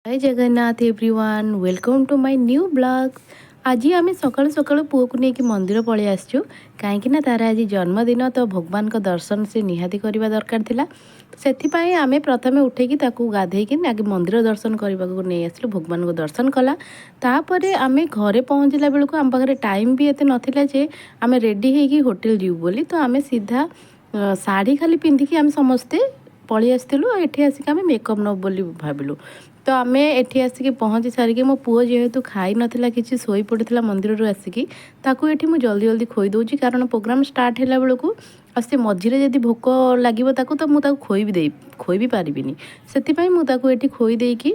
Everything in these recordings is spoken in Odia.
Jay Jagannath everyone, welcome to my new vlog। ଆଜି ଆମେ ସକାଳୁ ସକାଳୁ ପୁଅକୁ ନେଇକି ମନ୍ଦିର ପଳେଇ ଆସିଛୁ, କାହିଁକି ନା ତାର ଆଜି ଜନ୍ମଦିନ। ତ ଭଗବାନଙ୍କ ଦର୍ଶନ ସେ ନିହାତି କରିବା ଦରକାର ଥିଲା। ସେଥିପାଇଁ ଆମେ ପ୍ରଥମେ ଉଠେଇକି ତାକୁ ଗାଧେଇକି ଆଗେ ମନ୍ଦିର ଦର୍ଶନ କରିବାକୁ ନେଇ ଆସିଲୁ। ଭଗବାନଙ୍କୁ ଦର୍ଶନ କଲା। ତାପରେ ଆମେ ଘରେ ପହଞ୍ଚିଲା ବେଳକୁ ଆମ ପାଖରେ ଟାଇମ୍ ବି ଏତେ ନଥିଲା ଯେ ଆମେ ରେଡ଼ି ହେଇକି ହୋଟେଲ ଯିବୁ ବୋଲି। ତ ଆମେ ସିଧା ଶାଢ଼ୀ ଖାଲି ପିନ୍ଧିକି ଆମେ ସମସ୍ତେ ପଳେଇ ଆସିଥିଲୁ ଆଉ ଏଠି ଆସିକି ଆମେ ମେକଅପ୍ ନେବୁ ବୋଲି ଭାବିଲୁ। ତ ଆମେ ଏଠି ଆସିକି ପହଞ୍ଚି ସାରିକି, ମୋ ପୁଅ ଯେହେତୁ ଖାଇନଥିଲା କିଛି, ଶୋଇ ପଡ଼ିଥିଲା ମନ୍ଦିରରୁ ଆସିକି, ତାକୁ ଏଠି ମୁଁ ଜଲ୍ଦି ଜଲ୍ଦି ଖୋଇ ଦେଉଛି, କାରଣ ପ୍ରୋଗ୍ରାମ୍ ଷ୍ଟାର୍ଟ ହେଲା ବେଳକୁ ଆଉ ସେ ମଝିରେ ଯଦି ଭୋକ ଲାଗିବ ତାକୁ, ତ ମୁଁ ତାକୁ ଖୋଇ ବି ଦେଇ ଖୋଇ ବି ପାରିବିନି। ସେଥିପାଇଁ ମୁଁ ତାକୁ ଏଠି ଖୋଇ ଦେଇକି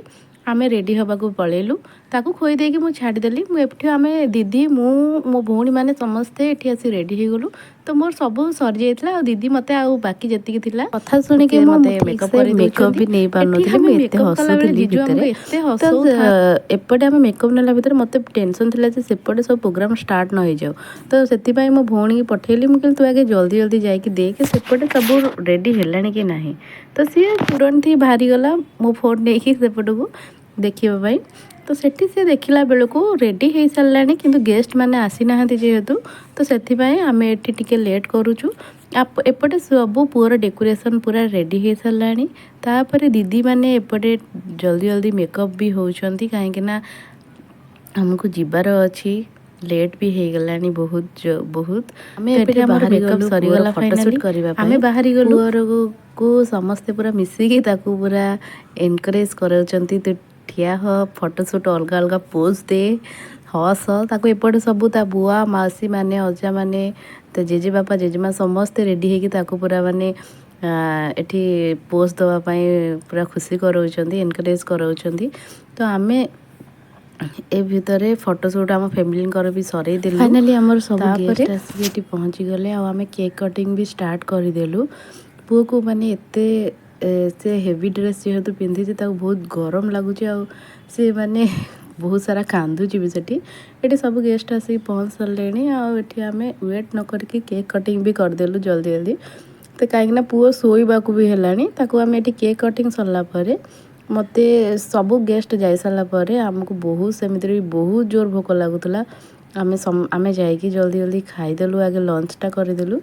ଆମେ ରେଡ଼ି ହେବାକୁ ପଳେଇଲୁ। ତାକୁ ଖୋଇ ଦେଇକି ମୁଁ ଛାଡ଼ିଦେଲି। ମୁଁ ଏଠି ଆମେ ଦିଦି, ମୁଁ, ମୋ ଭଉଣୀମାନେ ସମସ୍ତେ ଏଠି ଆସି ରେଡ଼ି ହେଇଗଲୁ। ତ ମୋର ସବୁ ସରିଯାଇଥିଲା ଆଉ ଦିଦି ମୋତେ ଆଉ ବାକି ଯେତିକି ଥିଲା କଥା ଶୁଣିକି ସେ ମୁଁ ମୋତେ ଠିକ୍ ମେକଅପ୍ ସେ କରି ମେକଅପ୍ ଦେଉଛନ୍ତି। ବି ନେଇ ଏଠି ପାରୁନଥିଲି। ଆମେ ମୁଁ ଏତେ ମେକଅପ୍ କଲାବେଳେ ହସୁଥିଲି ଜିଜୁ ଭିତରେ। ଆମକୁ ଏତେ ତ ହସଉଥାନ୍ତି। ଏପଟେ ଆମେ ମେକଅପ୍ ନେଲା ଭିତରେ ମୋତେ ଟେନସନ୍ ଥିଲା ଯେ ସେପଟେ ସବୁ ପ୍ରୋଗ୍ରାମ୍ ଷ୍ଟାର୍ଟ ନ ହେଇଯାଉ। ତ ସେଥିପାଇଁ ମୋ ଭଉଣୀକି ପଠେଇଲି। ମୁଁ କହିଲି, ତୁ ଆଗେ ଜଲ୍ଦି ଜଲ୍ଦି ଯାଇକି ଦେଖେ ସେପଟେ ସବୁ ରେଡ଼ି ହେଲାଣି କି ନାହିଁ। ତ ସିଏ ତୁରନ୍ତ ହିଁ ବାହାରିଗଲା ମୋ ଫୋନ୍ ନେଇକି ସେପଟକୁ ଦେଖିବା ପାଇଁ। ତ ସେଠି ସେ ଦେଖିଲା ବେଳକୁ ରେଡ଼ି ହେଇସାରିଲାଣି, କିନ୍ତୁ ଗେଷ୍ଟ ମାନେ ଆସିନାହାନ୍ତି ଯେହେତୁ, ତ ସେଥିପାଇଁ ଆମେ ଏଠି ଟିକେ ଲେଟ୍ କରୁଛୁ। ଏପଟେ ସବୁ ପୁଅର ଡେକୋରେସନ୍ ପୁରା ରେଡ଼ି ହେଇସାରିଲାଣି। ତାପରେ ଦିଦିମାନେ ଏପଟେ ଜଲ୍ଦି ଜଲ୍ଦି ମେକଅପ୍ ବି ହେଉଛନ୍ତି, କାହିଁକି ନା ଆମକୁ ଯିବାର ଅଛି, ଲେଟ୍ ବି ହେଇଗଲାଣି ବହୁତ ବହୁତ। ଆମେ ତ ଏପଟେ ଏଠି ଆମର ବାହାରି ମେକଅପ୍ ଗଲୁ ପୁଅର ସରିଗଲା। ଫଟୋସୁଟ୍ ଫାଇନାଲି କରିବା ଆମେ ପାଇଁ। ବାହାରି ଗଲୁ। ପୁଅରକୁ ସମସ୍ତେ ପୁରା ମିଶିକି ତାକୁ ପୁରା ଏନକରେଜ୍ କରାଉଛନ୍ତି, ତୁ ଠିଆ ହ, ଫଟୋସୁଟ୍ ଅଲଗା ଅଲଗା ପୋଜ୍ ଦେ, ହସ। ତାକୁ ଏପଟେ ସବୁ ତା ବୁଆ, ମାଉସୀ ମାନେ, ଅଜା ମାନେ, ତା ଜେଜେବାପା, ଜେଜେମା ସମସ୍ତେ ରେଡ଼ି ହେଇକି ତାକୁ ପୁରା ମାନେ ଏଠି ପୋଜ୍ ଦେବା ପାଇଁ ପୁରା ଖୁସି କରାଉଛନ୍ତି, ଏନକରେଜ୍ କରାଉଛନ୍ତି। ତ ଆମେ ଏ ଭିତରେ ଫଟୋସୁଟ୍ ଆମ ଫ୍ୟାମିଲିଙ୍କର ବି ସରେଇ ଦେଲୁ। ଫାଇନାଲି ଆମର ସବୁ ତାପରେ ଗେଷ୍ଟ ଆସିକି ଏଠି ପହଞ୍ଚିଗଲେ ଆଉ ଆମେ କେକ୍ କଟିଂ ବି ଷ୍ଟାର୍ଟ କରିଦେଲୁ। ପୁଅକୁ ମାନେ ଏତେ ସେ ହେଭି ଡ୍ରେସ୍ ଯେହେତୁ ପିନ୍ଧିଛି, ତାକୁ ବହୁତ ଗରମ ଲାଗୁଛି ଆଉ ସେ ମାନେ ବହୁତ ସାରା କାନ୍ଦୁଛି ବି ସେଠି। ଏଠି ସବୁ ଗେଷ୍ଟ ଆସିକି ପହଞ୍ଚି ସାରିଲେଣି ଆଉ ଏଠି ଆମେ ୱେଟ୍ ନ କରିକି କେକ୍ କଟିଂ ବି କରିଦେଲୁ ଜଲ୍ଦି ଜଲ୍ଦି, ତ କାହିଁକିନା ପୁଅ ଶୋଇବାକୁ ବି ହେଲାଣି। ତାକୁ ଆମେ ଏଠି କେକ୍ କଟିଂ ସରିଲା ପରେ, ମୋତେ ସବୁ ଗେଷ୍ଟ ଯାଇସାରିଲା ପରେ ଆମକୁ ବହୁତ ସେମିତିରେ ବି ବହୁତ ଜୋର ଭୋକ ଲାଗୁଥିଲା। ଆମେ ଯାଇକି ଜଲ୍ଦି ଜଲ୍ଦି ଖାଇଦେଲୁ, ଆଗେ ଲଞ୍ଚଟା କରିଦେଲୁ।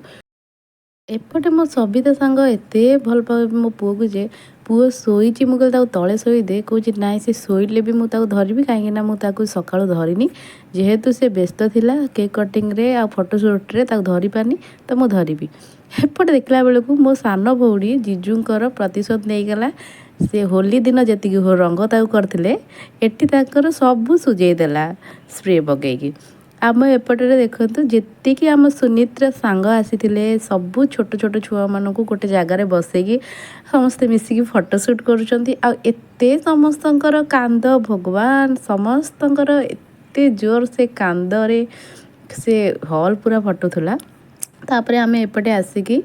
ଏପଟେ ମୋ ସବିତା ସାଙ୍ଗ ଏତେ ଭଲ ପାଏ ମୋ ପୁଅକୁ ଯେ ପୁଅ ଶୋଇଛି, ମୁଁ କହିଲି ତାକୁ ତଳେ ଶୋଇଦେ, କହୁଛି ନାଇଁ, ସେ ଶୋଇଲେ ବି ମୁଁ ତାକୁ ଧରିବି, କାହିଁକିନା ମୁଁ ତାକୁ ସକାଳୁ ଧରିନି। ଯେହେତୁ ସେ ବ୍ୟସ୍ତ ଥିଲା କେକ୍ କଟିଂରେ ଆଉ ଫଟୋ ସୁଟ୍ରେ, ତାକୁ ଧରିପାରିନି, ତ ମୁଁ ଧରିବି। ଏପଟେ ଦେଖିଲା ବେଳକୁ ମୋ ସାନ ଭଉଣୀ ଜିଜୁଙ୍କର ପ୍ରତିଶୋଧ ନେଇଗଲା। ସେ ହୋଲି ଦିନ ଯେତିକି ରଙ୍ଗ ତାକୁ କରିଥିଲେ, ଏଠି ତାଙ୍କର ସବୁ ସୁଜେଇ ଦେଲା ସ୍ପ୍ରେ ପକେଇକି। ଆମ ଏପଟରେ ଦେଖନ୍ତୁ, ଯେତିକି ଆମ ସୁନିତ୍ର ସାଙ୍ଗ ଆସିଥିଲେ, ସବୁ ଛୋଟ ଛୋଟ ଛୁଆମାନଙ୍କୁ ଗୋଟେ ଜାଗାରେ ବସେଇକି ସମସ୍ତେ ମିଶିକି ଫଟୋ ସୁଟ୍ କରୁଛନ୍ତି। ଆଉ ଏତେ ସମସ୍ତଙ୍କର କାନ୍ଦ, ଭଗବାନ, ସମସ୍ତଙ୍କର ଏତେ ଜୋର ସେ କାନ୍ଦରେ ସେ ହଲ୍ ପୁରା ଫଟୁଥିଲା। ତାପରେ ଆମେ ଏପଟେ ଆସିକି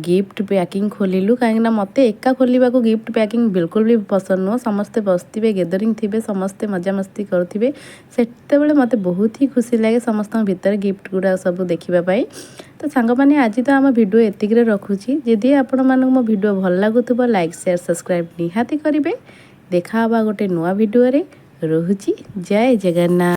ଗିଫ୍ଟ ପ୍ୟାକିଂ ଖୋଲିଲୁ, କାହିଁକିନା ମୋତେ ଏକା ଖୋଲିବାକୁ ଗିଫ୍ଟ ପ୍ୟାକିଂ ବିଲକୁଲ ବି ପସନ୍ଦ ନୁହଁ। ସମସ୍ତେ ବସିଥିବେ, ଗେଦରିଂ ଥିବେ, ସମସ୍ତେ ମଜାମସ୍ତି କରୁଥିବେ, ସେତେବେଳେ ମୋତେ ବହୁତ ହି ଖୁସି ଲାଗେ ସମସ୍ତଙ୍କ ଭିତରେ ଗିଫ୍ଟ ଗୁଡ଼ାକ ସବୁ ଦେଖିବା ପାଇଁ। ତ ସାଙ୍ଗମାନେ, ଆଜି ତ ଆମ ଭିଡ଼ିଓ ଏତିକିରେ ରଖୁଛି। ଯଦି ଆପଣମାନଙ୍କୁ ମୋ ଭିଡ଼ିଓ ଭଲ ଲାଗୁଥିବ, ଲାଇକ୍, ସେୟାର, ସବସ୍କ୍ରାଇବ୍ ନିହାତି କରିବେ। ଦେଖା ହେବା ଗୋଟେ ନୂଆ ଭିଡ଼ିଓରେ। ରହୁଛି, ଜୟ ଜଗନ୍ନାଥ।